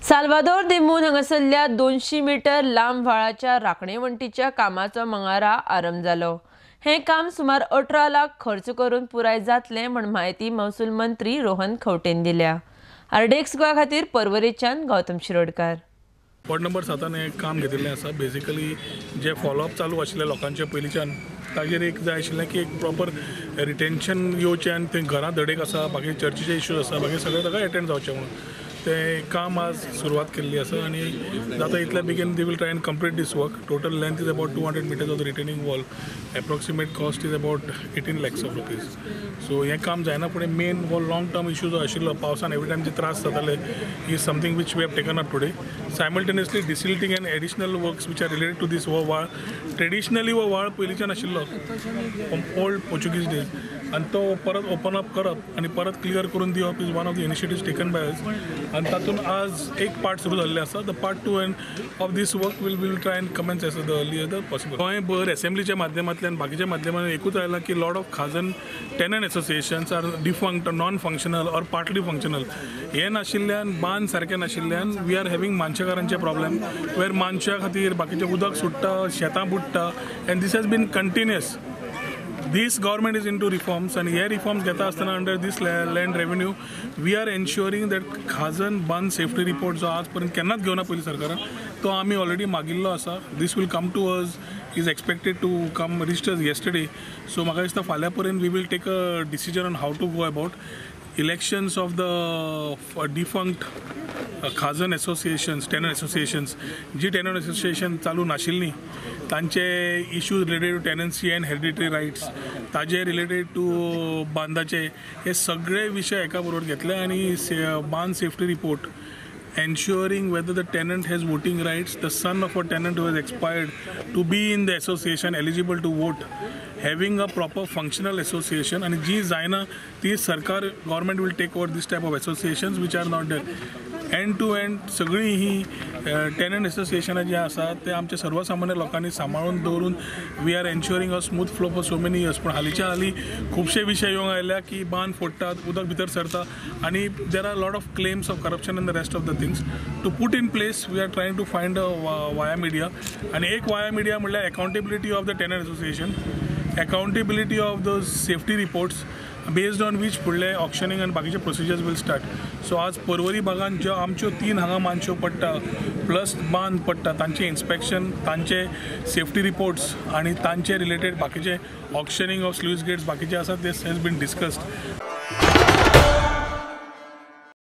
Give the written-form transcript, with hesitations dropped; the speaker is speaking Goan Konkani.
साल्वादोर दिमून हांगासरल्या 200 मीटर लांब व्हाळाच्या राखणे वण्टीच्या कामाचो मंगळारा आरंभ जालो. हें काम सुमार 18 लाख खर्च करून पुराय जातलें म्हण म्हायती महसूल मंत्री रोहन खंवटेन दिल्या. आरडीएक्स गोवा खातीर पर्वरेच्यान गौतम शिरोडकार. वॉर्ड नंबर 7 हें काम घेतिल्लें आसा. बेजिकली जे फॉलोअप चालू आशिल्ले लोकांचे पयलींच्यान ताजेर एक जाय आशिल्लें की एक प्रॉपर रिटेन्शन येवचें आनी थंय घरां धडेक आसा, बाकी चर्चीचे इश्यूज आसा, बाकी सगळें ताका एटेंड जावचें म्हणून तें काम आज सुरवात केल्ली आसा आनी जाता इतल्या बेगीन they will try and complete this work. Total length is about 200 meters of the retaining wall. Approximate cost is about 18 lakhs of rupees. So हें काम जायना फुडें मेन हो लाँग टर्म इशू जो आशिल्लो पावसान एवरी टायम जे त्रास जाताले is something which we have taken up today. Simultaneously desilting and additional works which are related to this हो व्हाळ ट्रेडिशनली हो व्हाळ पयलींच्यान आशिल्लो ओल्ड पोर्चुगीज डेज आनी तो परत ओपन अप करप आनी परत क्लियर करून दिवप is one of the initiatives taken by us. आनी तातूंत आज एक पार्ट सुरू जाल्लें आसा. The part 2 and of this work will try and commence as the earlier the possible. गोंयभर एसेंब्लीच्या माध्यमांतल्यान बाकीच्या माध्यमांतल्यान एकूच आयलां की lot of खाजन tenant associations are defunct, non functional or partly functional. हें नाशिल्ल्यान बांद सारकें नाशिल्ल्यान we are having मानशेकारांचे प्रॉब्लेम वेर मानशा खातीर बाकीचें उदक सुट्टा, शेतां बुडटा and this has been continuous. This government is into reforms and hey reforms घेता आसतना under this land revenue we are ensuring that खाजन बांद सेफ्टी रिपोर्ट जो आज पर्यंत केन्नाच घेवना पयलीं सरकारान तो आमी ऑलरेडी मागिल्लो आसा. This will come to us, is expected to come reached us yesterday. So म्हाका दिसता फाल्यां पर्यंत we will take a decision on how to go about elections of the defunct खाजन associations, tenant associations. Ji tenant association चालू नाशिल्लीं तांचे issues related to tenancy and hereditary rights, ताजे रिलेटेड टू बांदाचे, हे सगळे विशय एका बरोबर घेतले आनी बांद safety report ensuring whether the tenant has voting rights, the son of a tenant who has expired to be in the association eligible to vote, having a proper functional association and जी जायना ती सरकार government will take over this type of associations which are not there. End to end सगळी ही टेनंट एसोसिएशनां जी आसा ते आमच्या सर्वसामान्य लोकांनी सांबाळून दवरून we are ensuring a smooth flow for so many years. पूण हालींच्या हालीं खुबशे विशय येवंक आयल्या की बांद फोडटात, उदक भितर सरता आनी there are lot of claims of corruption and the rest of the things. To put in place we are trying to find a via media आनी एक वाया मिडिया म्हणल्यार accountability of the tenant association, accountability of the safety reports based on which फुडले ऑक्शनिंग आनी बाकीचे प्रोसिजर्स will start. सो आज पर्वरी भागान ज्यो आमच्यो 3 हांगा मानश्यो पडटा प्लस बांद पडटा तांचे इन्स्पेक्शन, तांचे सेफ्टी रिपोर्ट्स आनी तांचे रिलेटेड बाकीचे ऑक्शनिंग ऑफ स्लुईस गेट्स बाकीचे आसा this has been discussed.